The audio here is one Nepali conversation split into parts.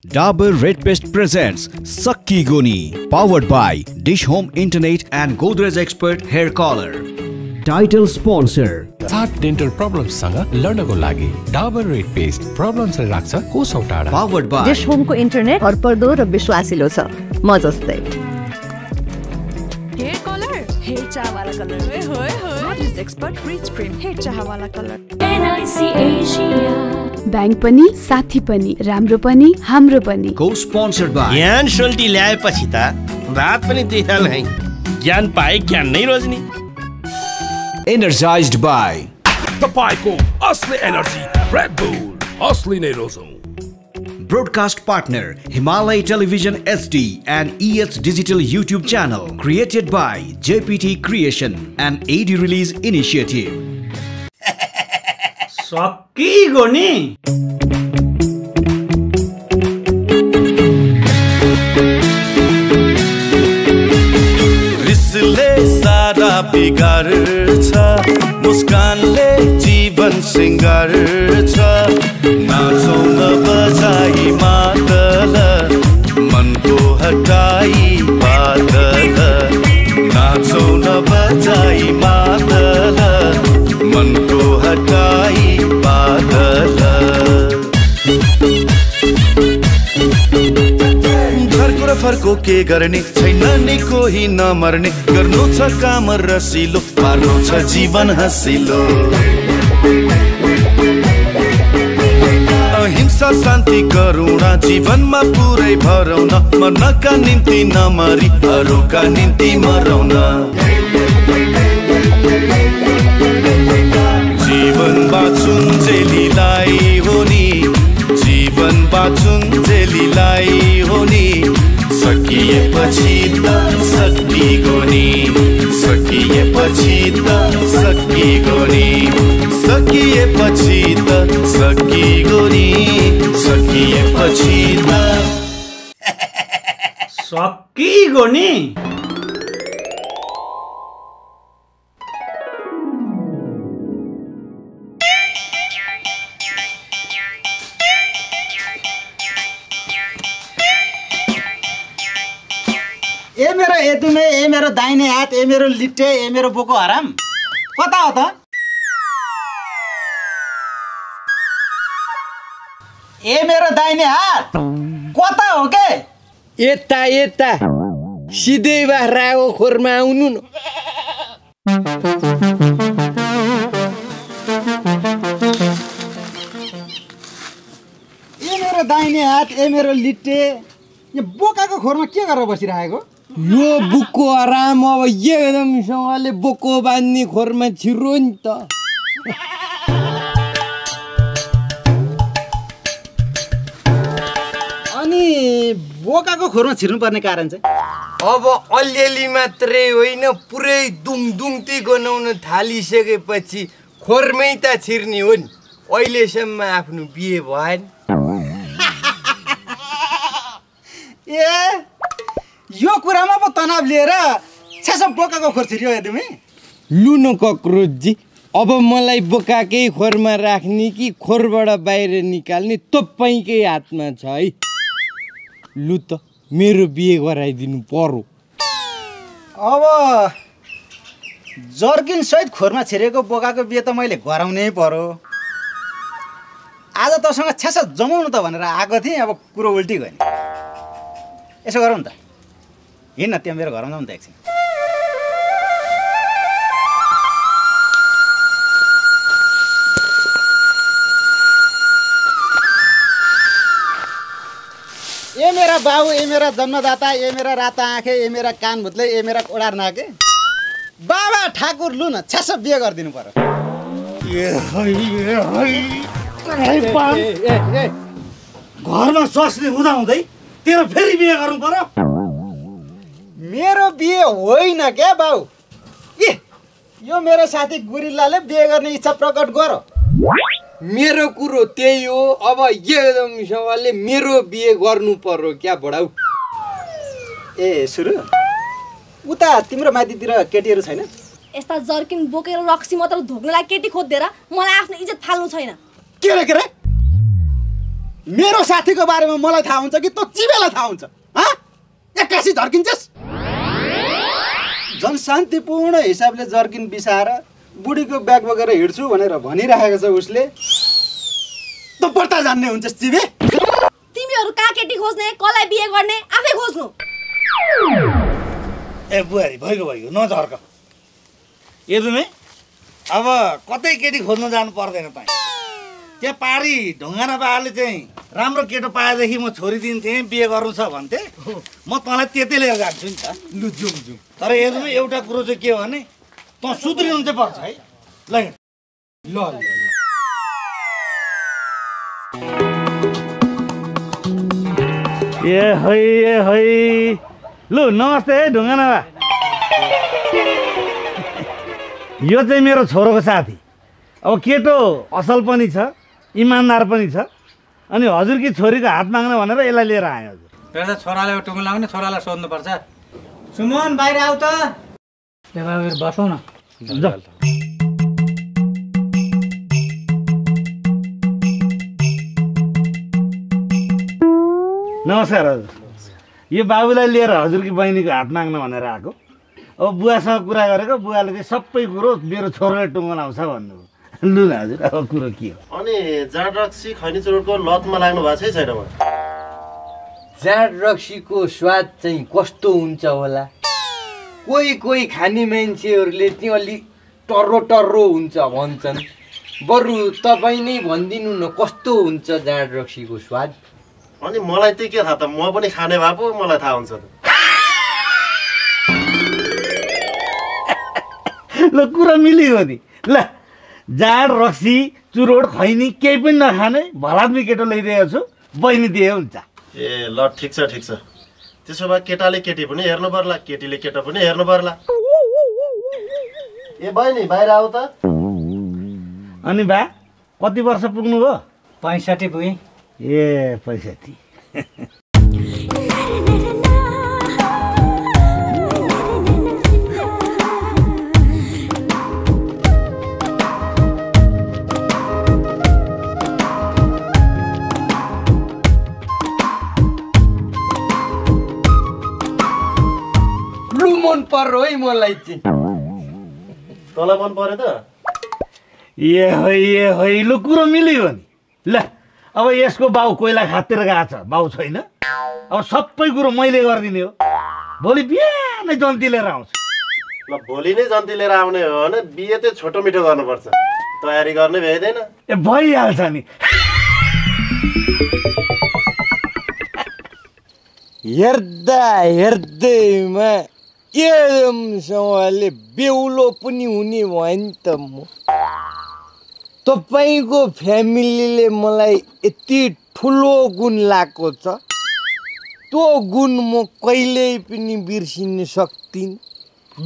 Dabur Red Paste presents Sakki Goni, powered by Dish Home Internet and Godrej Expert Hair Color. Title sponsor. Thought dental problems sanga लड्नको लागि Dabur Red Paste problems ले राख्छ कोसौं टाढा. Powered by Dish Home को इन्टरनेट भरपर्दो र विश्वासिलो छ म जस्तै. Hair color, hair चाह वाला color. होय Godrej Expert Rich Cream hair चाह वाला color. NIC Asia. बैंक पनि साथी पनि राम्रो पनि हाम्रो पनि. co-sponsored by ज्ञान सोल्टी ल्याएपछि त रात पनि दिहाल है. ज्ञान पाए ज्ञान नै रोज्नी. Energized by तपाईको असली एनर्जी रेड बुल असली नै रोजौं. Broadcast partner Himalaya Television HD and EH Digital YouTube channel, created by JPT Creation and AD Release Initiative. सक्की गोनी रिसले सारा बिगार्छ, मुस्कानले जीवन सिंगार्छ. नाचौं न बजाई मादल, मनको हटाई बादल. नाचौं न बजाई मादल, मनको हटाई बादल. घरको र फर्को के गर्ने छैन नि कोही नमर्ने. गर्नु छ काम रसिलो, पार्नु छ जीवन हँसिलो. अहिंसा शान्ति करुणा जीवनमा पुरै भरौँ न. मर्नका निम्ति नमरी अरूका निम्ति मरौँ न. जीवन बाँचुन् जेलीलाई हो नि, जीवन बाँचुन् जेलीलाई हो नि. सकिएपछि त सक्की गोनी, सकिएपछि त सक्की गोनी, सकिएपछि त सक्की गोनी, सकिएपछि त सक्की गोनी. ए मेरो एदुमे, ए मेरो दाहिने हात, ए मेरो लिट्टे, ए मेरो बोको हराम. कता हो त? ए मेरो दाहिने हात कता हो के? यता यता सिधै बाख्राको खोरमा आउनु न. ए मेरो दाहिने हात, ए मेरो लिट्टे. यो बोकाको खोरमा के गरेर बसिरहेको? यो बुकको आराम अब एकदमसँगले बोको बाँध्ने खोरमा छिरो नि त. अनि बोकाको खोरमा छिर्नुपर्ने कारण चाहिँ? अब अलिअलि मात्रै होइन, पुरै दुङदुङती गनाउन थालिसकेपछि खोरमै त छिर्ने हो नि. अहिलेसम्म आफ्नो बिहे भएन. ए यो कुरामा पो तनाव लिएर छ्यास बोकाको खोर छिर्यो है तिमी? लु न कक्रोचजी, अब मलाई बोकाकै खोरमा राख्ने कि खोरबाट बाहिर निकाल्ने तपाईँकै हातमा छ है. लु त मेरो बिहे गराइदिनु पर्यो. अब जर्किन सहित खोरमा छिरेको बोकाको बिहे त मैले गराउनै पर्यो. आज तसँग छ्यास जमाउनु त भनेर आएको थिएँ, अब कुरो उल्टी गयो नि. यसो गरौँ नि त, हिँड्न त्यहाँ मेरो घरमा जाउँ त एकछिन. ए मेरा बाबु, ए मेरा जन्मदाता, ए मेरा राता आँखे, ए मेरा कान भुत्ले, ए मेरा ओडार नाके. बाबा ठाकुर लु न, छ्यास बिहे गरिदिनु पर्यो. घरमा स्वास्नी हुँदा हुँदै तेरो फेरि बिहे गर्नु पर्यो. मेरो बिहे होइन क्या बाउ. ए यो मेरो साथी गुरिल्लाले बिहे गर्ने इच्छा प्रकट गर. मेरो कुरो त्यही हो. अब एकदमसँगले मेरो बिहे गर्नु पर्यो क्या बडाउ. ए सुरु, उता तिम्रो माथितिर केटीहरू छैन? यस्ता जर्किन बोकेर रक्सी मात्र धोक्नलाई केटी खोज्देर मलाई आफ्नो इज्जत फाल्नु छैन. के रे मेरो साथीको बारेमा मलाई थाहा हुन्छ कि तँ चिबेलाई थाहा हुन्छ? एक्कासी झर्किन्छस्? झन् शान्तिपूर्ण हिसाबले जर्किन बिसाएर बुढीको ब्याग बोकेर हिँड्छु भनेर भनिरहेको छ उसले। तँ बढ्ता जान्ने हुन्छस् चिबे। तिमीहरू कहाँ केटी खोज्ने, कसलाई बिहे गर्ने आफै खोज्नु। ए बुहारी भइगयो नझर्क। यदुमे अब कतै केटी खोज्न जानु पर्दैन त। त्यहाँ पारी ढुङ्गाना बाले चाहिँ राम्रो केटो पाएदेखि म छोरी दिन्थेँ, बिहे गर्नु छ भन्थे। म तँलाई त्यतै लिएर जान्छु नि त। लु जाउँ। तर यदुमे एउटा कुरो चाहिँ के हो भने तँ सुध्रिनु चाहिँ पर्छ है। ल ए है लु नमस्ते है ढुङ्गाना बा। यो चाहिँ मेरो छोरोको साथी। अब केटो असल पनि छ, इमान्दार पनि छ। अनि हजुरकी छोरीको हात माग्न भनेर यसलाई लिएर आएँ हजुर। एउटा छोराले टुङ्गो लाउने, छोरालाई सोध्नुपर्छ। सुमन बाहिर आऊ त। ले बाबु बसौँ न। नमस्कार हजुर। यो बाबुलाई लिएर हजुरकी बहिनीको हात माग्न भनेर आएको। अब बुवासँग कुरा गरेको, बुवाले चाहिँ सबै कुरो मेरो छोराले टुङ्गो लाउँछ भन्नुभयो। लु न हजुर, अब कुरो के हो? अनि जाँड रक्सी खैनी चुरोटको लतमा लाग्नु भएको छैन म? जाँड रक्सीको स्वाद चाहिँ कस्तो हुन्छ होला? कोही खाने मान्छेहरूले चाहिँ अलि टर्रो हुन्छ भन्छन्। बरु तपाईँ नै भनिदिनु न कस्तो हुन्छ जाँड रक्सीको स्वाद? अनि मलाई चाहिँ के थाहा त, म पनि खाने भए पो मलाई थाहा हुन्छ त। ल कुरा मिल्यो नि। ल जाँड रक्सी चुरोट खैनी केही पनि नखाने भलाद्मी केटो ल्याइदिएको छु, बहिनी दिए हुन्छ। ए ल ठिक छ। त्यसो भए केटाले केटी पनि हेर्नु पर्ला, केटीले केटा पनि हेर्नु पर्ला। ए बहिनी बाहिर आऊ त। अनि बा कति वर्ष पुग्नु भयो? 65 पुगेँ। ए 65। मन पर्यो है मलाई चाहिँ। तँलाई मन पर्यो त? ए है लु कुरो मिल्यो नि। ल अब यसको बाउ कोइला खातिर गएको छ, बाउ छैन। अब सबै कुरो मैले गरिदिने हो। भोलि बिहानै जन्ती लिएर आउँछु। ल भोलि नै जन्ती लिएर आउने हो भने बिहे चाहिँ छोटो मिठो गर्नुपर्छ, तयारी गर्ने भ्याइँदैन। ए भइहाल्छ नि। हेर्दैमा एकदमसँगले बेहुलो पनि हुने भयो नि त। म तपाईँको फ्यामिलीले मलाई यति ठुलो गुण लागेको छ, त्यो गुण म कहिल्यै पनि बिर्सिन सक्दिनँ।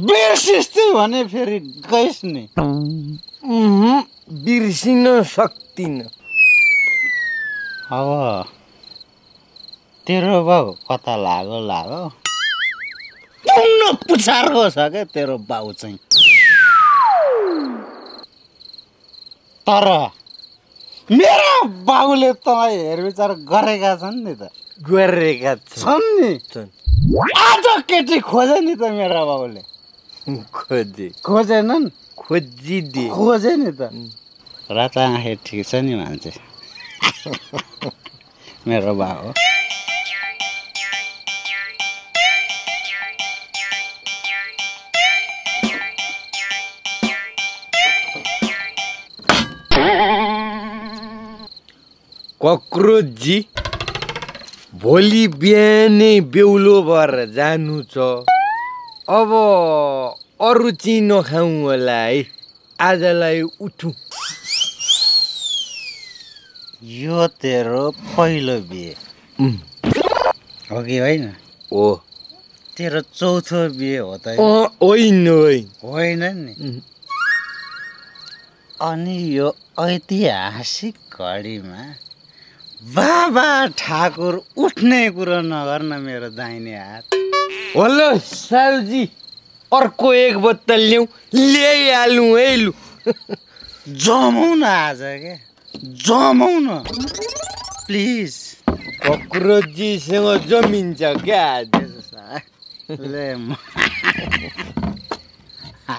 बिर्सिस् भने फेरि गइस् नि। बिर्सिन सक्दिनँ। अब तेरो बाउ कता लाग्यो पुन्न पुछारको छ क्या तेरो बाउ चाहिँ। तर मेरो बाउले तँलाई हेरविचार गरेका छन् नि त। गरेका छन् नि। आज केटी खोजे नि त मेरो बाउले। खोजेनन्? खोजे नि त। राता आँखे ठिक छ नि मान्छे। मेरो बाउ कक्रोचजी भोलि बिहानै बेहुलो भएर जानु छ। अब अरू चाहिँ नखाउँ होला है, आजलाई उठौँ। यो तेरो पहिलो बिहे हो कि होइन? हो। तेरो चौथो बिहे हो त? होइन नि। अनि यो ऐतिहासिक घडीमा बाबा ठाकुर उठ्ने कुरो नगर्न मेरो दाहिने हात। होला सालजी, अर्को एक बोतल ल्याइहालौँ है। लु जमाउँ न आज क्या, जमाउँ न। प्लिज कक्रोचजीसँग जमिन्छ क्या ले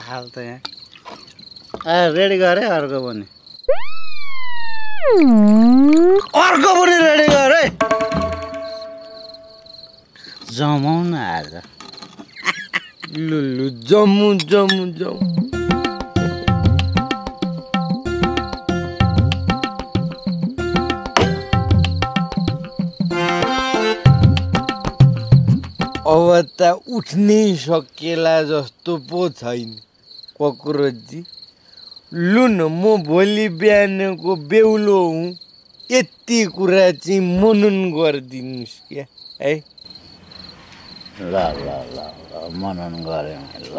हाल त यहाँ रेडी गरे अर्को पनि रेडी गरे जमाउन आज लु जम्मु अब त उठ्नै सकेला जस्तो पो छैन कक्रोचजी। लु न म भोलि बिहानको बेहुलो हुँ, यति कुरा चाहिँ मनन गरिदिनुहोस् क्या है। ल मनन गरे ल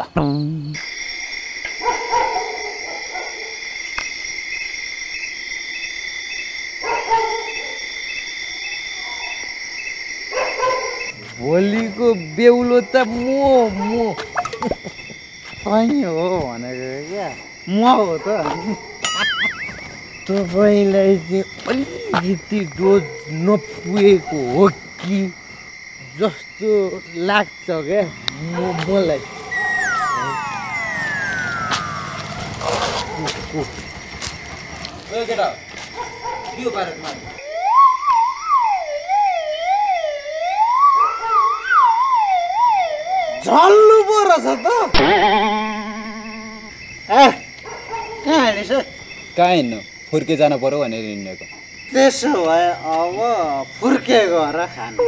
भोलिको बेहुलो त म तपाईँ हो भनेको क्या म हो त तपाईँलाई चाहिँ अलिकति डोज नपुगेको हो कि जस्तो लाग्छ क्या मलाई। झल्नु पो रहेछ त कहाँ हिँडेछ? कहाँ हिँड्नु? फुर्के जानु पर्यो भनेर हिँडेको। त्यसो भए अब फुर्के गएर खानु।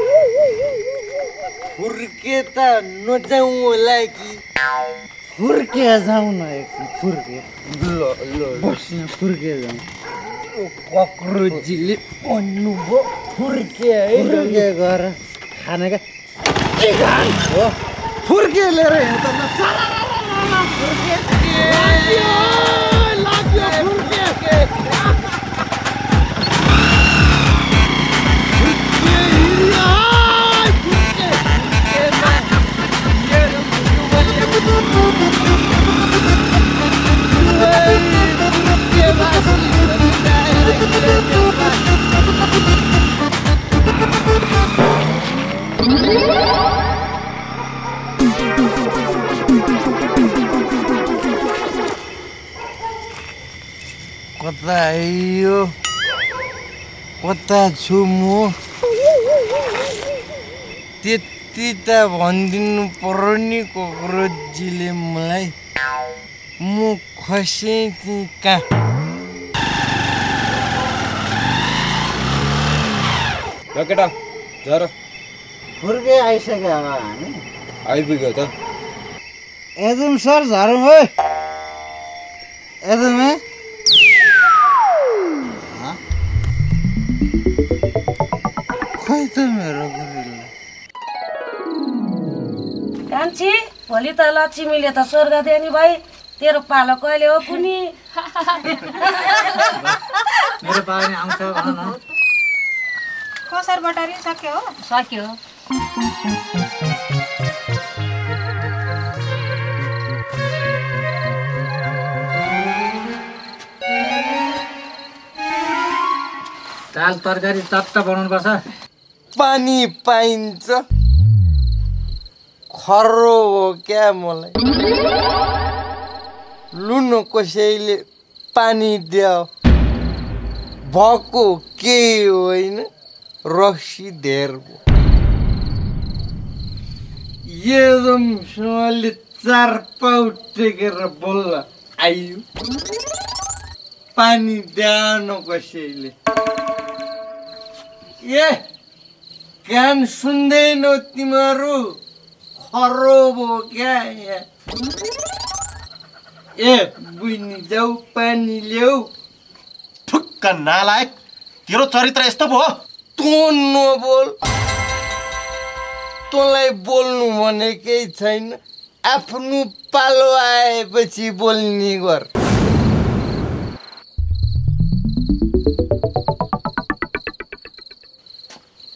फुर्के त नजाउँ होला कि फुर्के जाउँ न एकछिन फुर्के ल बस्नु फुर्के जाउँ। कक्रोचजीले भन्नुभयो फुर्के है फुर्के गएर खाने क्या हो फुर्के लिएर हिँड्छ त फुर्के लाग्यो फुर्के कता आइयो कता छु म त्यति त भनिदिनु पर्यो नि कक्रोचजीले मलाई। म खसेँ कि कहाँ? ल केटा झर फुर्के आइसक्यो अब हामी आइपुग्यो त। एदम सर झरौँ है एदम है खोइ त मेरो गुरुले कान्छी भोलि त लक्ष्मीले त स्वर्ग दियो नि भाइ, तेरो पालो कहिले हो कुनी? मेरो पालो नि आउँछ भन न। कोसर बटारी सक्यो हो? सक्यो। दाल तरकारी चट्ट बनाउनुपर्छ। पानी पाइन्छ? खरो हो क्या मलाई? लु न कसैले पानी दियो भएको केही होइन, रक्सी धेर एकदमसँगले 4 पाउ टेकेर बोल्न आइयो। पानी दिएन कसैले। ए कान सुन्दैनौ तिमीहरू? खराब हो क्या यहाँ? ए बुझ्नी जाऊ पानी ल्याऊ। ठुक्क नालायक, तेरो चरित्र यस्तो भयो? तँ नबोल, तँलाई बोल्नु भने केही छैन। आफ्नो पालो आएपछि बोल्ने गर।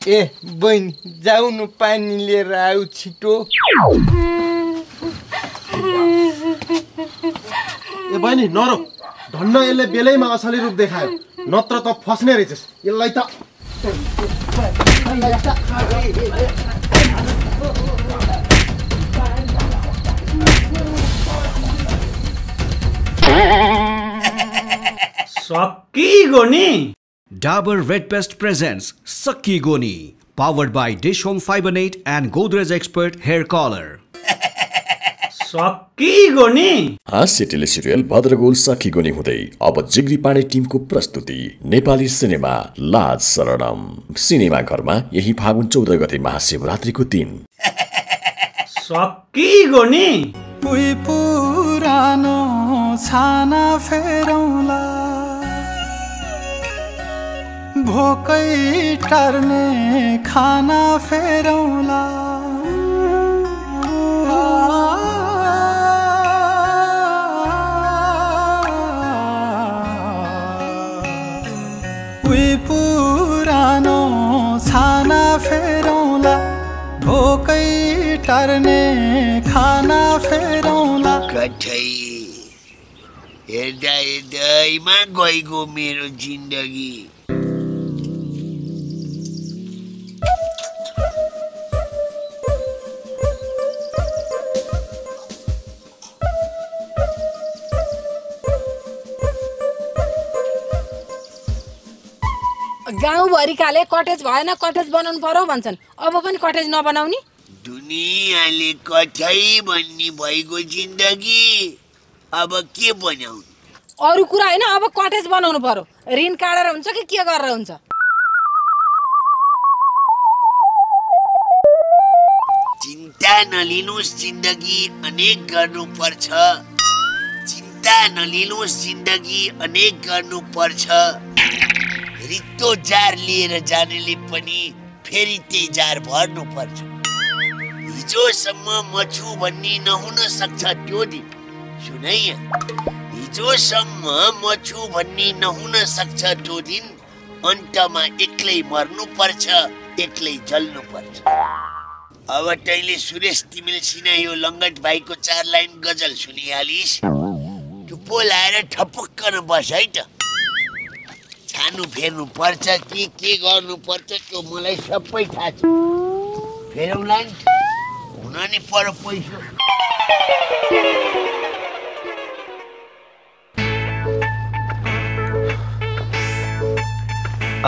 ए बहिनी जाऊ न पानी लिएर आऊ छिटो। ए बहिनी नरो, धन्न यसले बेलैमा असली रूप देखायो, नत्र त फस्ने रहेछस्। यसलाई त Sakigoni. Dabur Red Pest presents Sakigoni, powered by Dish Home Fiber Net and Godrej Expert Hair Color. Sakigoni. हास्य टेलिसिरियल भद्रगोल सखीगोनी हुँदै अब जिग्री पाडे टिमको प्रस्तुति नेपाली सिनेमा लाज शरणम। सिनेमा घरमा यही फागुन 14 गते महाशिवरात्रिको दिन। सखीगोनी। उही पुरानो छाना फेरौला, भोकै टार्ने खाना फेरौला, उही पुरानो छाना फेरौला, भोकै टार्ने खाना फेरौला। कठै हेर्दा हेर्दैमा गइगयो मेरो जिन्दगी। गाउँभरिकाले कटेज भएन, कटेज बनाउनु पर्यो भन्छन्। अब पनि कटेज नबनाउने? दुनियाँले कठै भन्ने भइगयो जिन्दगी, अब के बनाउने? अरू कुरा हैन, अब कटेज बनाउनु पर्यो। ऋण काटेर हुन्छ कि के गरेर हुन्छ? चिन्ता नलिनुस्, जिन्दगी अनेक गर्नुपर्छ। चिन्ता नलिनुस्, जिन्दगी अनेक गर्नुपर्छ। रित्तो जार लिएर जानेले पनि फेरि त्यही जार भर्नुपर्छ। हिजोसम्म म छु भन्ने नहुन सक्छ त्यो दिन। सुनै, हिजोसम्म म छु भन्ने नहुन सक्छ त्यो दिन। अन्तमा एक्लै मर्नुपर्छ, एक्लै जल्नुपर्छ। अब तैँले सुरेश तिमिलसिना यो लङ्गट भाइको 4 लाइन गजल सुनिहालिस्। टुप्पो लाएर ठपक्क बस है त। छानु फेर्नु पर्छ कि के गर्नु पर्छ त्यो मलाई सबै थाहा छ। फेरौँला नि, हुन नि पर्यो पैसा।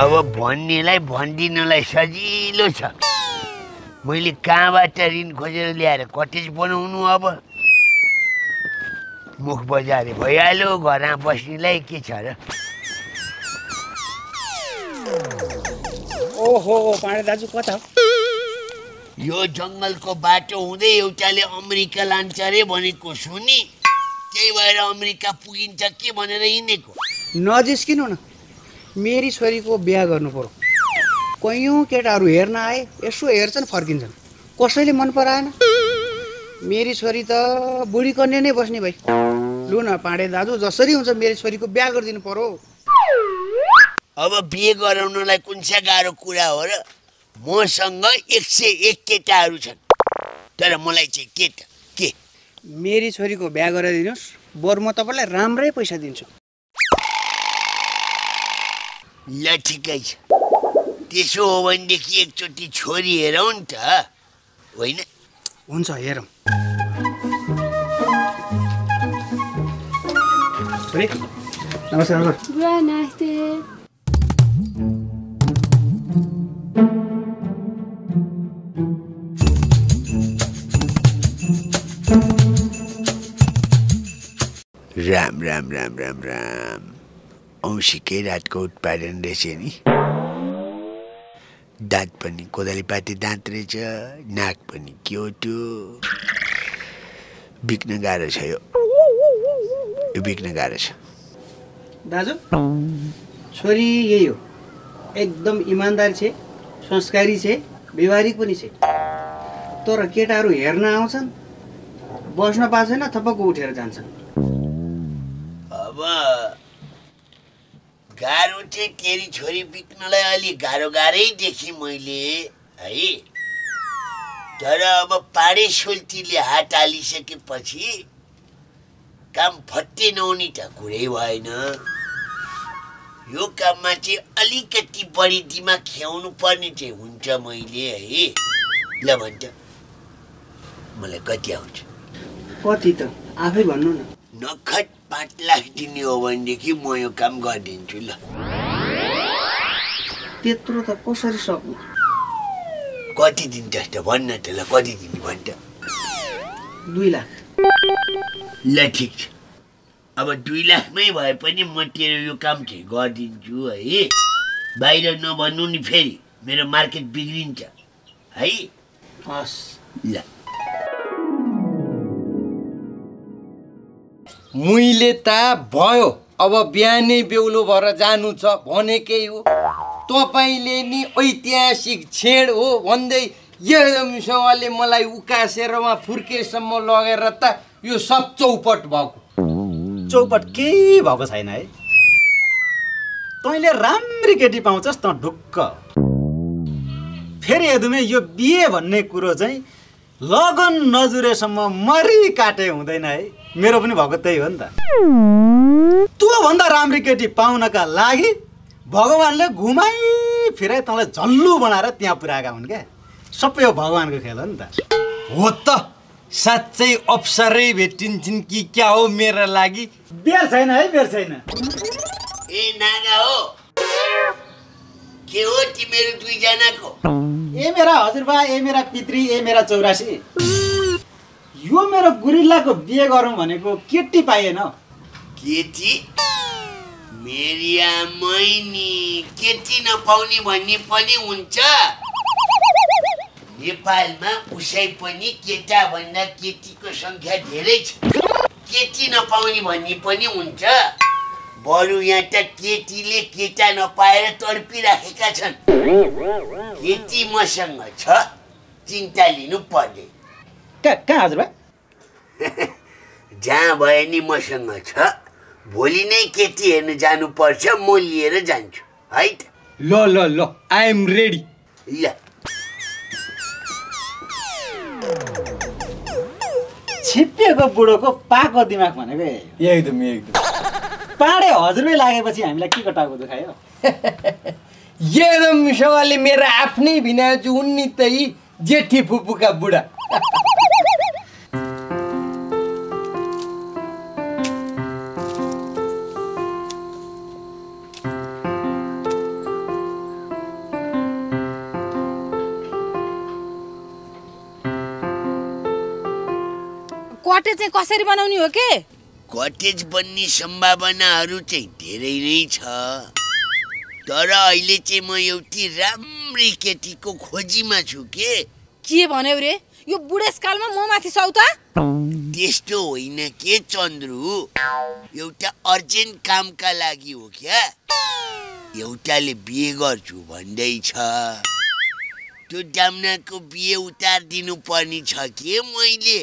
अब भन्नेलाई भनिदिनलाई सजिलो छ। मैले कहाँबाट ऋण खोजेर ल्याएर कटेज बनाउनु? अब मुख बजारे भइहाल्यो, घरमा बस्नेलाई के छ र? ओहो पाण्डे दाजु कता हो? यो जङ्गलको बाटो हुँदै एउटाले अमेरिका लान्छ रे भनेको सुनि, त्यही भएर अमेरिका पुगिन्छ के भनेर हिँडेको। नजिस्किनु न, मेरी छोरीको बिहा गर्नु पर्यो। कैयौँ केटाहरू हेर्न आए, यसो हेर्छन् फर्किन्छन्। कसैले मन पराएन। मेरी छोरी त बुढी कन्या नै बस्ने भाइ। लु न पाण्डे दाजु, जसरी हुन्छ मेरी छोरीको बिहा गरिदिनु पर्यो। अब बिहे गराउनलाई कुन चाहिँ गाह्रो कुरा हो र? मसँग 101 केटाहरू छन्, तर मलाई चाहिँ केटा के? मेरी छोरीको बिहा गराइदिनुहोस्, बरु म तपाईँलाई राम्रै पैसा दिन्छु। ल ठिकै छ, त्यसो हो भनेदेखि एकचोटि छोरी हेरौँ नि त, होइन? हुन्छ, हेरौँ। छोरी नमस्कार। नमस्ते। राम राम राम राम राम। औँसीकै रातको उत्पादन रहेछ नि। दाँत पनि कोदाली पाते दाँत रहेछ, नाक पनि के हो त्यो? बिक्न गाह्रो छ यो, बिक्न गाह्रो छ। दाजु छोरी यही हो, एकदम इमान्दार छे, संस्कारी छे, व्यवहारिक पनि छे। तर केटाहरू हेर्न आउँछन्, बस्न पाउँदैन, थपक्क उठेर जान्छन्। अब गाह्रो चाहिँ तेरी छोरी बिक्नलाई अलि गाह्रै देखेँ मैले है। तर अब पाडे सोल्टीले हात हालिसकेपछि काम फट्टे नहुने त कुरै भएन। यो काममा चाहिँ अलिकति बढी दिमाग ख्याउनु पर्ने चाहिँ हुन्छ मैले है। ल भन्छ मलाई कति आउँछ? कति त आफै भन्नु न। नखट 5 लाख दिने हो भनेदेखि म यो काम गरिदिन्छु। ल त्यत्रो त कसरी सक्नु? कति दिन्छस् त भन्न त। ल कति दिने भन्छ? 2 लाख। ल ठिक छ, अब 2 लाखमै भए पनि म तेरो यो काम चाहिँ गरिदिन्छु है। बाहिर नभन्नु नि फेरि, मेरो मार्केट बिग्रिन्छ है। हस् ल मैले त भयो, अब बिहानै बेहुलो भएर जानु छ भनेकै हो। तपाईँले नि ऐतिहासिक छेड हो भन्दै एकदमसँगले मलाई उकासेर वहाँ फुर्केसम्म लगेर त यो सब चौपट भएको। चौपट केही भएको छैन है। तैँले राम्री केटी पाउँछस् त ढुक्क। फेरि यदुमे यो बिहे भन्ने कुरो चाहिँ लगन नजुरेसम्म मरि काटे हुँदैन है। मेरो पनि भएको त्यही हो नि त। त्यो भन्दा राम्री केटी पाउनका लागि भगवानले घुमाइ फिराइ तँलाई झल्लु बनाएर त्यहाँ पुर्याएका हुन् क्या। सबै हो भगवानको खेल हो नि त। हो त, साँच्चै अप्सरै भेटिन्छन् कि क्या हो मेरो लागि? बेर छैन है, बेर छैन। ए नागा हो के हो तिमीहरू दुईजनाको? ए मेरा हजुरबा, ए मेरा पितृ, ए मेरा चौरासी। यो मेरो गुरिल्लाको बिहे गरौँ भनेको केटी पाइएन। केटी? मेरी आमै नि केटी नपाउने भन्ने पनि हुन्छ। नेपालमा उसै पनि केटा भन्दा केटीको संख्या धेरै छ। केटी नपाउने भन्ने पनि हुन्छ। बरु यहाँ त केटीले केटा नपाएर तडपिराखेका छन्। केटी मसँग छ, चिन्ता लिनु पर्दैन। कहाँ हजुरबा? जहाँ भए नि मसँग छ। भोलि नै केटी हेर्न जानुपर्छ, म लिएर जान्छु है त। ल ल ल, आई एम रेडी। ल छिप्पिएको बुढोको पाको दिमाग भनेको एकदम एकदम। पाडे हजुरमै लागेपछि हामीलाई के टाउको दुखायो? एकदम सँगले मेरो आफ्नै भिनाजु उन्नी त जेठी फुपूका बुढा। कटेज चाहिँ कसरी बनाउने हो के? कटेज बन्ने सम्भावनाहरू चाहिँ धेरै नै छ, तर अहिले चाहिँ म एउटी राम्री केटीको खोजीमा छु। के भन्यौ रे? यो बुढेसकालमा म माथि सौ त? त्यस्तो होइन के चन्द्रू, एउटा अर्जेन्ट कामका लागि हो क्या। एउटाले बिहे गर्छु भन्दैछ। त्यो डाम्नाको बिहे उतारिदिनु पर्ने छ के मैले।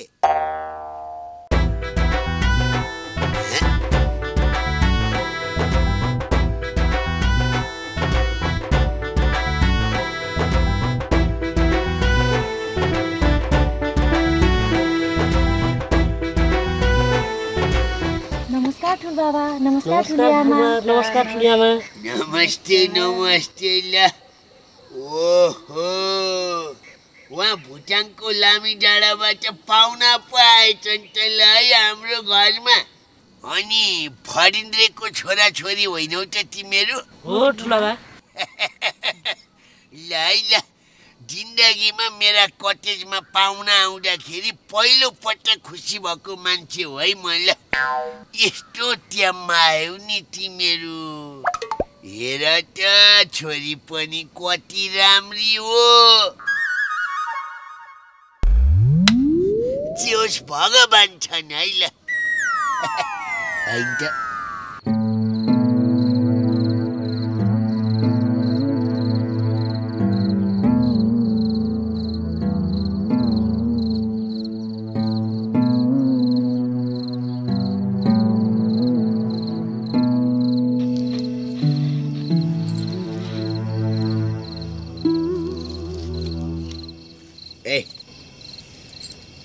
नमस्कार ठुल बाबा। नमस्कार ठुली आमा। नमस्कार ठुली आमा। नमस्ते नमस्ते। ल ओहो, वहाँ भुटानको लामी डाँडाबाट पाहुना पो आएछन् त ल हाम्रो घरमा। अनि फरिन्द्रेको छोराछोरी होइनौ त तिमीहरू? हो ठुला बा। ल ल, जिन्दगीमा मेरा कटेजमा पाहुना आउँदाखेरि पहिलो पटक खुसी भएको मान्छे हो है म। ल यस्तो ट्याममा आयौ नि तिमीहरू। हेर त छोरी पनि कति राम्री हो। जे होस् भगवान छन् है। ल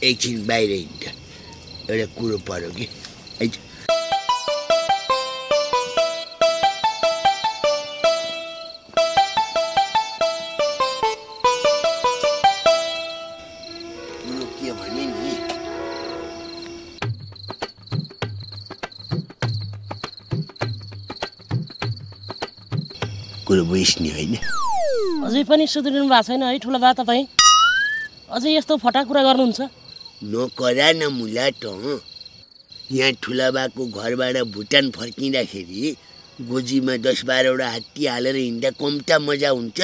एकछिन बाहिर हिँड्छ, एउटा कुरो पर्यो कि। के भने नि कुरो बुझ्ने होइन। अझै पनि सुध्रिनु भएको छैन है ठुलो बा तपाईँ? अझै यस्तो फटा कुरा गर्नुहुन्छ? नकरा न मुला त यहाँ ठुला बाको घरबाट भुटान फर्किँदाखेरि गोजीमा 10-12 वटा हात्ती हालेर हिँड्दा कम्ता मजा हुन्छ,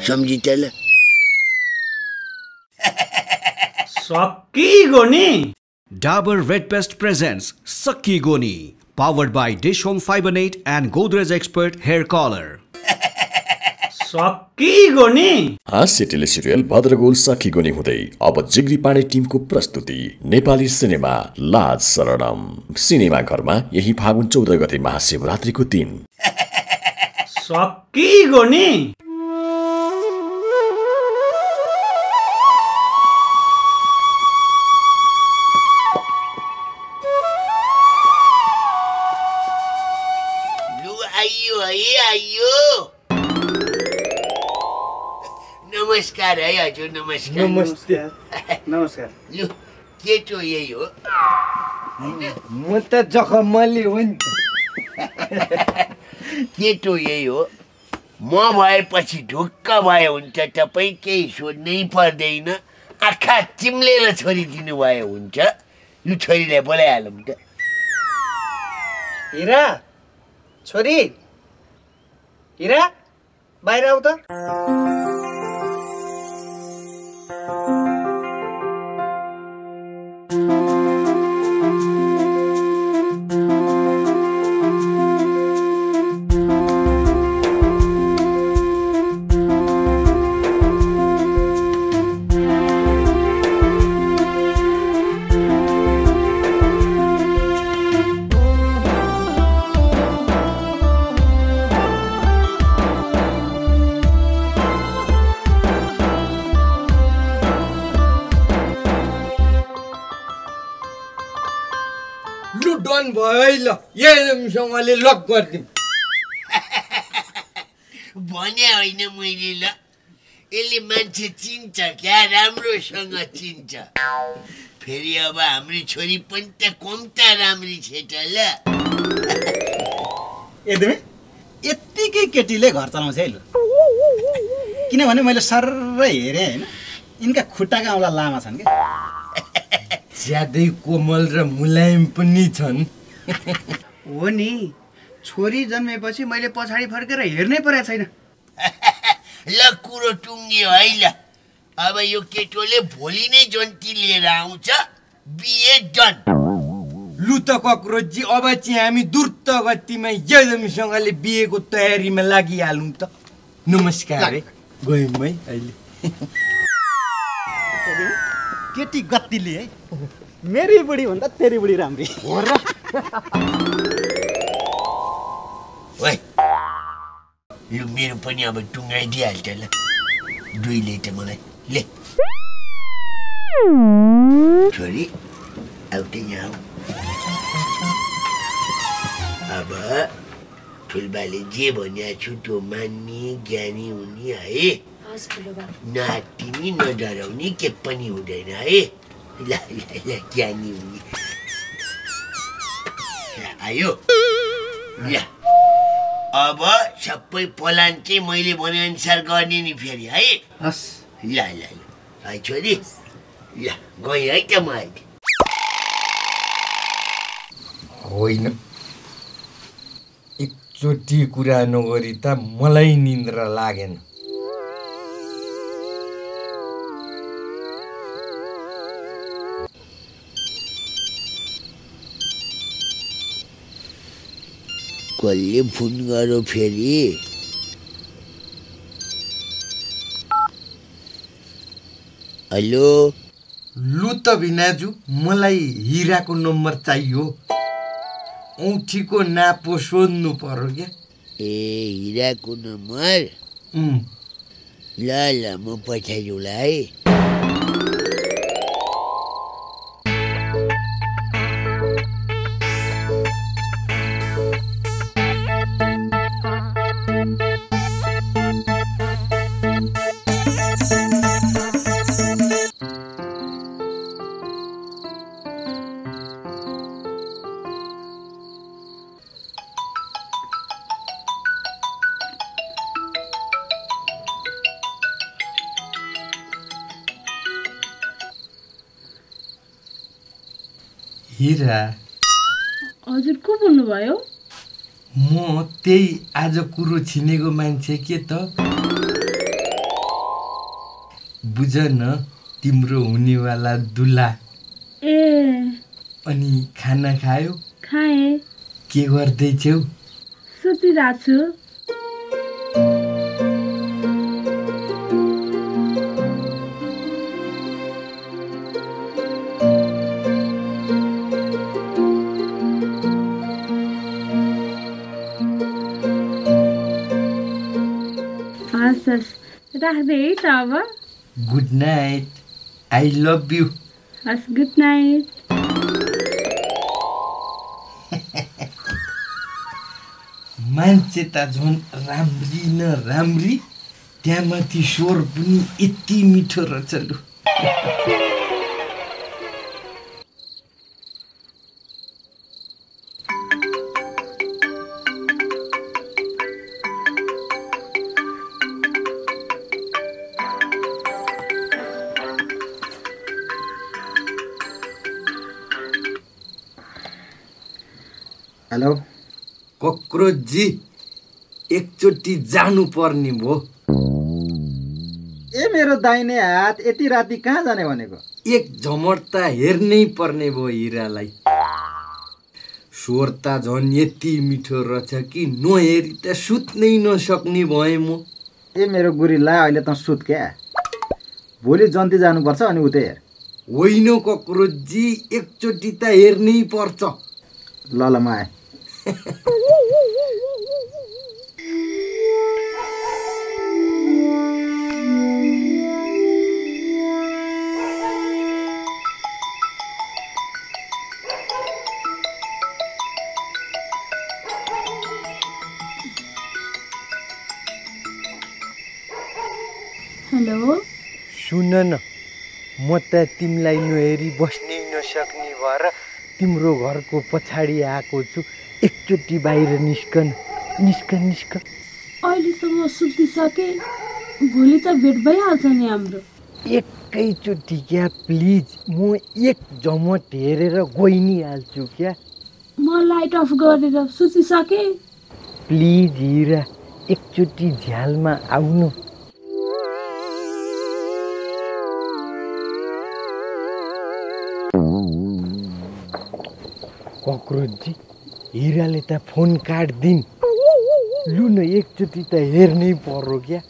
सम्झि त ल। सक्की गोनी। Dabur Red Pest presents Sakki Goni, powered by Dish Home Fibernet and Godrej Expert Hair Color. सक्की गोनी। हास्य टेली सिरियल भद्रगोल सखी गोनी हुँदै अब जिग्री पाण्डे टिमको प्रस्तुति नेपाली सिनेमा लाज शरणम। सिनेमा घरमा यही फागुन 14 गते महाशिवरात्रिको दिन। सक्की गोनी। लु आइयो है आइयो। नमस्कार है हजुर, नमस्कार। नमस्ते। नमस्कार। लु केटो यही हो? म त जखमली हो नि। केटो यही हो। म भएपछि ढुक्क भए हुन्छ, तपाईँ केही सोध्नै पर्दैन, आँखा चिम्लेर छोरी दिनु भए हुन्छ। लु छोरीलाई बोलाइहालौँ त। हिरा छोरी, हिरा बाहिर आऊ त। डन भयो ल, एकदमसँगले लक गरिदिउँ। भने होइन मैले ल, यसले मान्छे चिन्छ क्या, राम्रोसँग चिन्छ। फेरि अब हाम्रो छोरी पनि त कम्ता राम्री छ त ल। एकदमै यत्तिकै केटीले घर चलाउँछ है ल। किनभने मैले सर्रै हेरेँ होइन, यिनका खुट्टाका औँला लामा छन् क्या। ज्यादै कोमल र मुलायम पनि छन्। हो नि, छोरी जन्मेपछि मैले पछाडि फर्केर हेर्नै परेको छैन। ल कुरो टुङ्गियो है ल। अब यो केटोले भोलि नै जन्ती लिएर आउँछ, बिहे डन। लु त कक्रोचजी, अब चाहिँ हामी द्रुत गतिमा एकदमसँगले बिहेको तयारीमा लागिहालौँ त। नमस्कार है, गयौँ है अहिले। केटी गतिले है, मेरी बुढी भन्दा तेरी बुढी राम्री हो र। ओइ लु मेरो पनि अब टुङ्गाइदिइहाल्छ ल, दुईले त मलाई ले। छोरी अब त यहाँ अब ठुलबाले जे भनेको छु त्यो मान्ने ज्ञानी हुने है, नहात्तिनी नडराउने के पनि हुँदैन है। ल ल ज्ञानी हुने आयो ल। अब सबै प्लान चाहिँ मैले भनेअनुसार गर्ने नि फेरि है। हस् ल ल ल है छोरी, ल गएँ है त म अहिले। होइन, एकचोटि कुरा नगरी त मलाई निन्द्रा लागेन। कसले फोन गर्यो फेरि? हेलो। लु त भिनाजु, मलाई हिराको नम्बर चाहियो। औँठीको नापो सोध्नु पर्यो क्या। ए हिराको नम्बर? ल ल म पठाइदिउँला है। हिरा हजुर को बोल्नुभयो? म त्यही आज कुरो छिनेको मान्छे के त बुझ न तिम्रो हुनेवाला दुला। ए अनि खाना खायो? खाए। के गर्दैछौ? सुतिरहेको छु। हस् राख्दै है त अब। Good night. I love you. हस् गुड नाइट। मान्छे त झन् राम्री न राम्री, त्यहाँमाथि स्वर पनि यति मिठो रहेछ लु। हेलो कक्रोचजी, एकचोटि जानु पर्ने भो। ए मेरो दाहिने हात, यति राति कहाँ जाने भनेको? एक झमट त हेर्नै पर्ने भो हिरालाई। स्वर त झन् यति मिठो रहेछ कि नहेरी त सुत्नै नसक्ने भएँ म। ए मेरो गुरीला, अहिले त सुत क्या, भोलि जन्ती जानुपर्छ अनि उतै हेर। होइन कक्रोचजी, एकचोटि त हेर्नै पर्छ। ल ल म आएँ। हेलो सुन न, म त तिमीलाई नहेरी बस्नै नसक्ने भएर तिम्रो घरको पछाडि आएको छु। एकचोटि बाहिर निस्क न, निस्क निस्क। अहिले त म सुतिसकेँ, भोलि त भेट भइहाल्छ नि हाम्रो। एकैचोटि क्या प्लिज, म एक झमट हेरेर गइ नै हाल्छु क्या। म लाइट अफ गरेर सुतिसकेँ। प्लिज हिरा, एकचोटि झ्यालमा आउनु। कक्रोचजी, हिराले त फोन काट्दिन्। लु न एकचोटि त हेर्नै पर्यो क्या।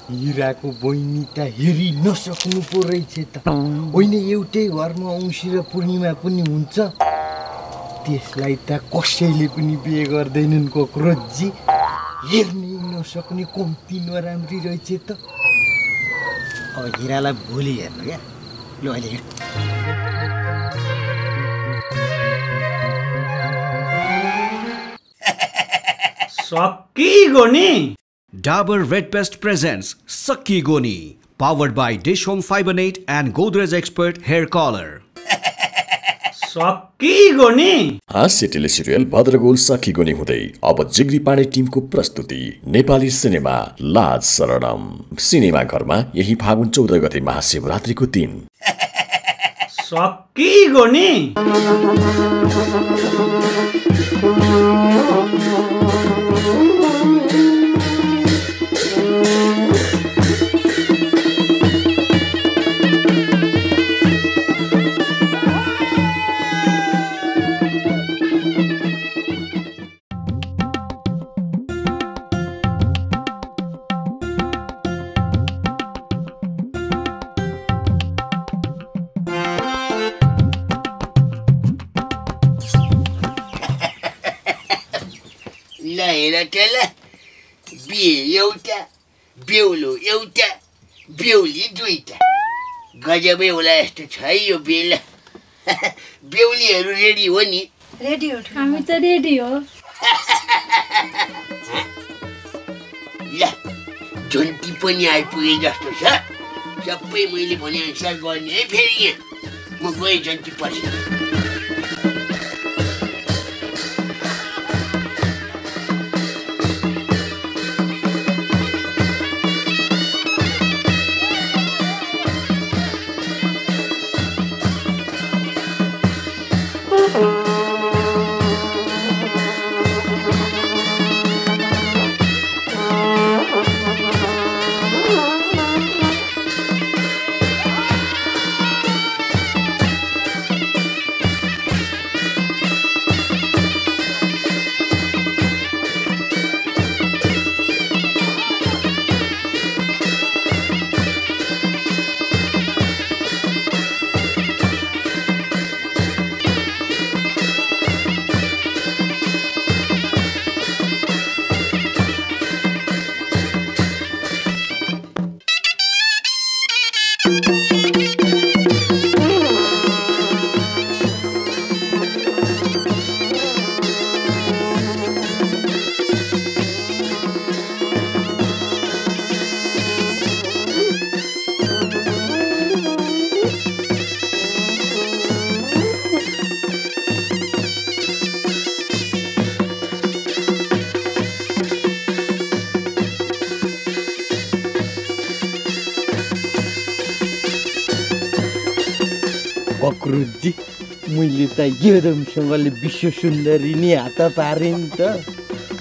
हिराको बहिनी त हेरि नसक्नु पो रहेछ त। होइन एउटै घरमा औँसी र पूर्णिमा पनि हुन्छ, त्यसलाई त कसैले पनि बिहे गर्दैनन् कक्रोचजी। हेर्नै नसक्ने कम्ती नराम्री रहेछ त। अब हिरालाई भोलि हेर्नु क्या। लु अहिले हेर। सक्किगो नि। Dabur Red Pest presents Sakkigoni, powered by Dish Home Fiber Net and Godrej Expert Hair Color. सक्किगोनी। हास्य टेली सिरियल भद्रगोल सक्किगोनी हुँदै अब जिग्री पाण्डे टिमको प्रस्तुति नेपाली सिनेमा लाज शरणम। सिनेमा घरमा यही फागुन 14 गते महाशिवरात्रिको दिन। सक्किगोनी। हेर त ल बिहे एउटा बेहुलो एउटा बेहुली दुईटा गजबै होला यस्तो छ है यो बेला बेहुलीहरू रेडी हो नि रेडी हो हामी त रेडी हो ल झन्टी पनि आइपुगे जस्तो छ सबै मैले भने अनुसार गर्ने है फेरि यहाँ म गएँ झन्टी पछि कक्रोजी मैले त एकदमसँगले विश्व सुन्दरी नि हात पारेँ नि त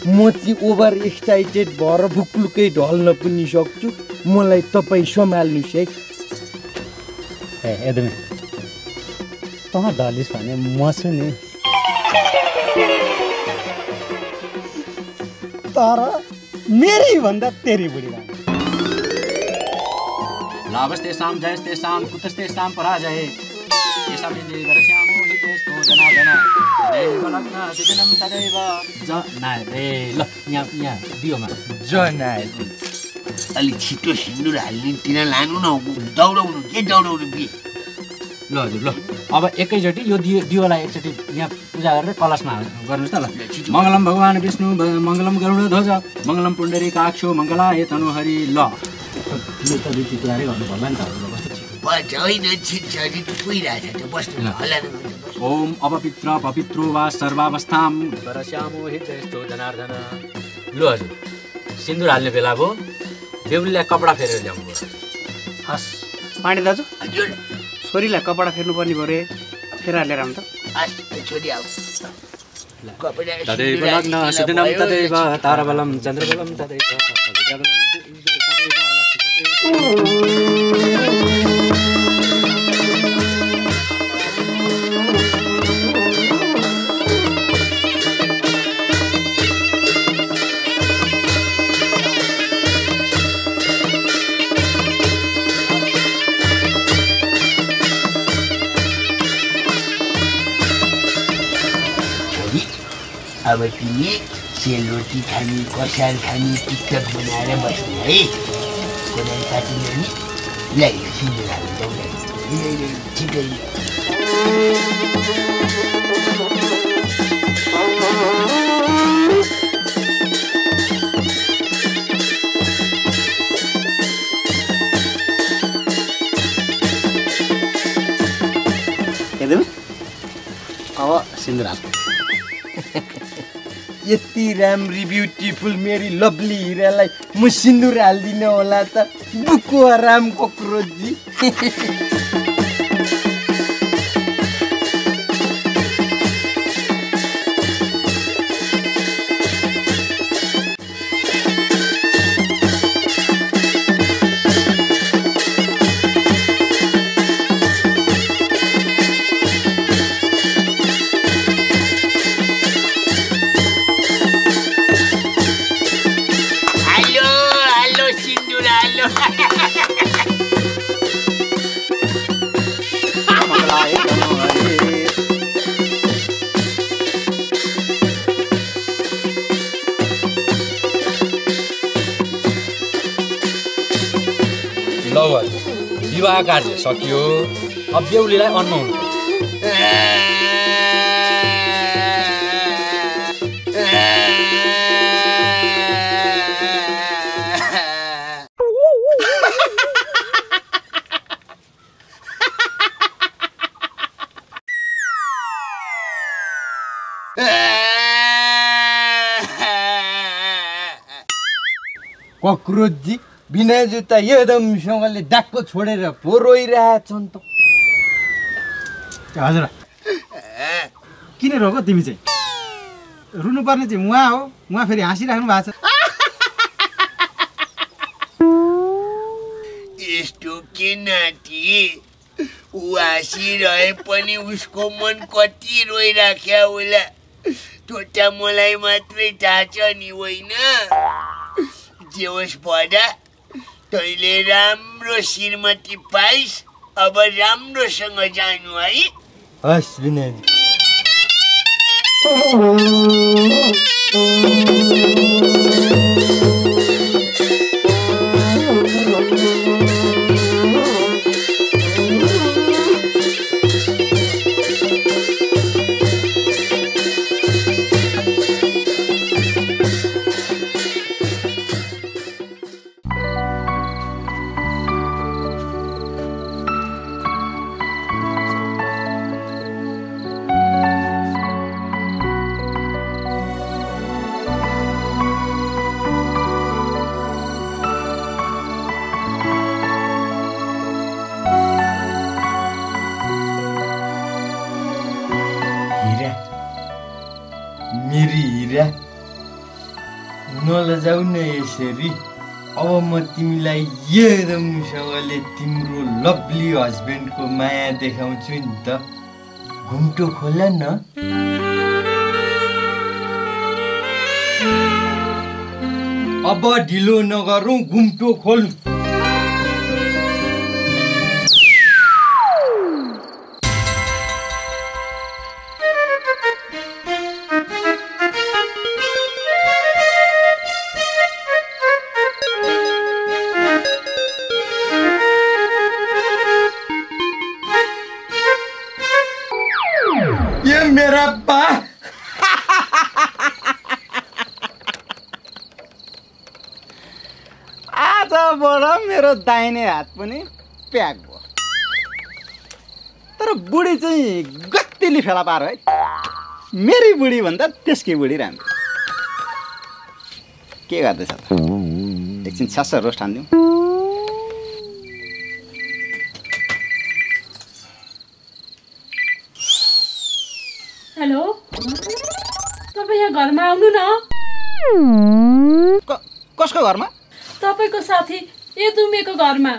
म चाहिँ ओभर एक्साइटेड भएर भुक्लुकै ढल्न पनि सक्छु मलाई तपाईँ सम्हाल्नुहोस् है एकदमै तँ ढलिस् भने म छु नि तर मेरी भन्दा तेरी बुढी लाभस्तेषां जयस्तेषां कुतस्तेषां पराजये येषां विजयवरस्यामो हि देशो जनार्दन तदैव लग्न सुदिनं तदैव जनारे ल यहाँ दियोमा जनारे अलि छिटो सिन्दुर हाल्ने तिन लानु न दौडाउनु के दौडाउनु बिहे ल हजुर ल अब एकैचोटि यो दियोलाई एकचोटि यहाँ पूजा गरेर कलशमा गर्नुहोस् त ल मङ्गलम भगवान् विष्णु मङ्गलम गरुडध्वज मङ्गलम पुण्डरीकाक्षो मङ्गलाय तनुहरि ल यो त रीति तयारी गर्नु पर्ला नि त ओम अपवित्र पवित्रो वा सर्वावस्थां वरस्यामो हि देशो जनार्दन ल हजुर सिन्दुर हाल्ने बेला भयो बेहुलीलाई कपडा फेरेर ल्याउनु पर्छ हस् पाण्डे दाजु हजुर छोरीलाई कपडा फेर्नु पर्ने भयो रे फेरा लिएर आउँ त छोरी आऊ तदैव लग्न सुदिनं तदैव तारबलं चन्द्रबलं तदैव विद्याबलं अब तिमी सेलरोटी खाने कसार खाने टिकटक बनाएर बस्ने है कोदाल काटिने नि ल्याइ सिन्दुर हाल्नु दौडाइ छिटै अब सिन्दुर हाल्नु यति राम्री ब्युटिफुल मेरी लभली हिरालाई म सिन्दुर हाल्दिनँ होला त बुको राम कक्रोजी ल विवाह कार्य सकियो अब बेहुलीलाई अन्न हुन्छ कक्रोचजी बिना जुत्ता एकदमसँगले डाक्को छोडेर पो रोइरहेछन् त हजुर किन रोको तिमी चाहिँ रुनुपर्ने चाहिँ उहाँ हो उहाँ फेरि हाँसिराख्नु भएको छ यस्तो के नाति ऊ हाँसिरहे पनि उसको मन कति रोइराख्या होला त्यो त मलाई मात्रै थाहा छ नि होइन जे होस् भदा तैँले राम्रो श्रीमती पाइस् अब राम्रोसँग जानु है हस् विनयजी नलजाऊ न यसरी अब म तिमीलाई एकदमसँगले तिम्रो लभली हस्बेन्डको माया देखाउँछु नि त घुम्टो खोल न अब ढिलो नगरौँ घुम्टो खोल मेरो दाहिने हात पनि प्याक भयो तर बुढी चाहिँ गत्तिली फेला पार है मेरी बुढी भन्दा त्यसकै बुढी राम्रो के गर्दैछ त एकछिन छास रोस्ट हान्दिउँ हेलो तपाईँ यहाँ घरमा आउनु न कसको घरमा तपाईँको साथी यदुमेको घरमा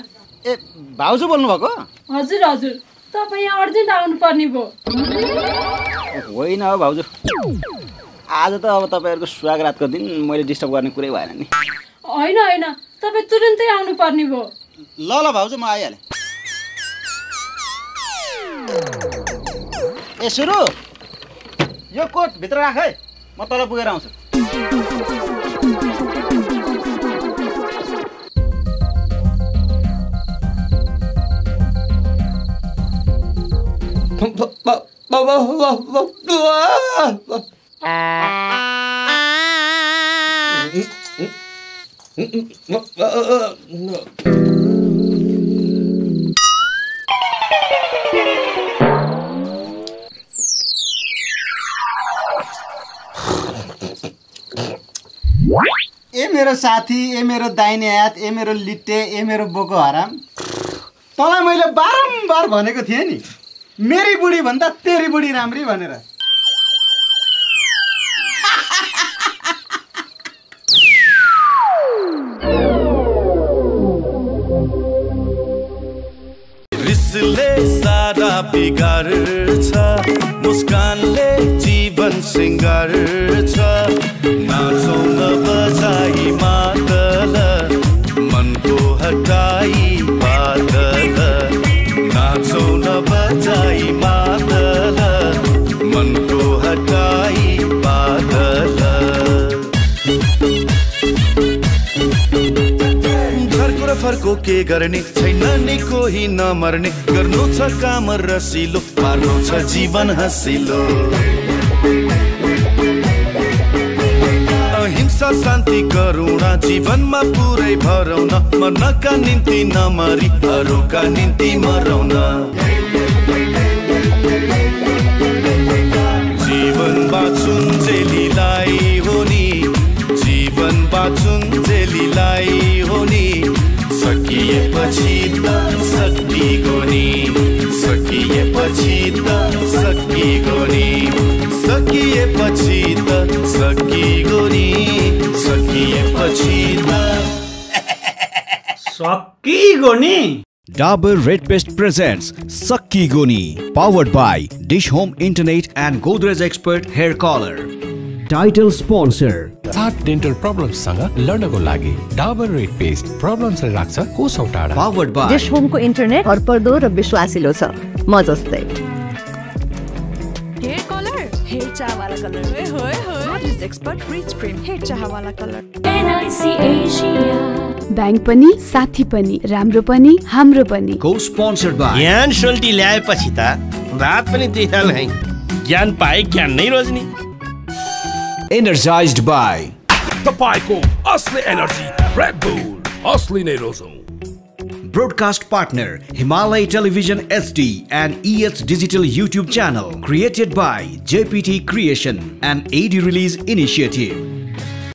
ए भाउजू बोल्नु भएको हजुर हजुर तपाईँ यहाँ अर्जेन्ट आउनु पर्ने भयो होइन हो भाउजू आज त अब तपाईँहरूको स्वागतको दिन मैले डिस्टर्ब गर्ने कुरै भएन नि होइन होइन तपाईँ तुरुन्तै आउनु पर्ने भयो ल ल भाउजू म आइहालेँ ए सुरु यो कोट भित्र राख है म तल पुगेर आउँछु ए मेरो साथी ए मेरो दाहिने हात ए मेरो लिट्टे ए मेरो बोको हराम तँलाई मैले बारम्बार भनेको थिएँ नि मेरी बुढी भन्दा तेरी बुढी राम्री भनेर रिसले सारा बिगार्छ मुस्कानले जीवन सिंगार्छ नाचौँ न बजाई मादल मनको हटाई बादल नाचौँ न बजाई मादल मनको हटाई बादल फोटोग्राफरको के गर्ने छैन नि कोही नमर्ने गर्नु छ काम रसिलो पार्नु छ जीवन हँसिलो अहिंसा शान्ति करुणा जीवनमा पुरै भरौन मर्नका निम्ति नमरी अरूका निम्ति मरौन जीवन बाँचुन् जेलीलाई हो नि जीवन बाँचुन् जेलीलाई हो नि सकिएपछि त सकिगो नि सकिएपछि त सकिगो नि सकिएपछि त सकिगो नि सकिएपछि त सकिगो नि Dabur Red Paste presents Sakki Goni, powered by Dish Home Internet and Godrej Expert Hair Color. Title sponsor. सात डेन्टल प्रब्लम्स सँग लड्नको लागि डाबर रेड पेस्ट प्रब्लम्सले राख्छ कोसौं टाढा. Powered by डिश होमको इन्टरनेट भरपर्दो र विश्वासिलो छ म जस्तै. हेयर कलर हेयर चाह वाला कलर में होय होय not is expert rich cream hair चाह वाला कलर. NIC एशिया बैंक पनि साथी पनि राम्रो पनि हाम्रो पनि. Co-sponsored by ज्ञान सोल्टी ल्याएपछि त रात पनि देखिहाल है ज्ञान पाए ज्ञान नै रोज्ने. Energized by तपाईको असली एनर्जी रेड बुल असली नै रोजौं. Broadcast partner Himalaya Television SD and ES Digital YouTube channel, created by JPT Creation and AD Release Initiative.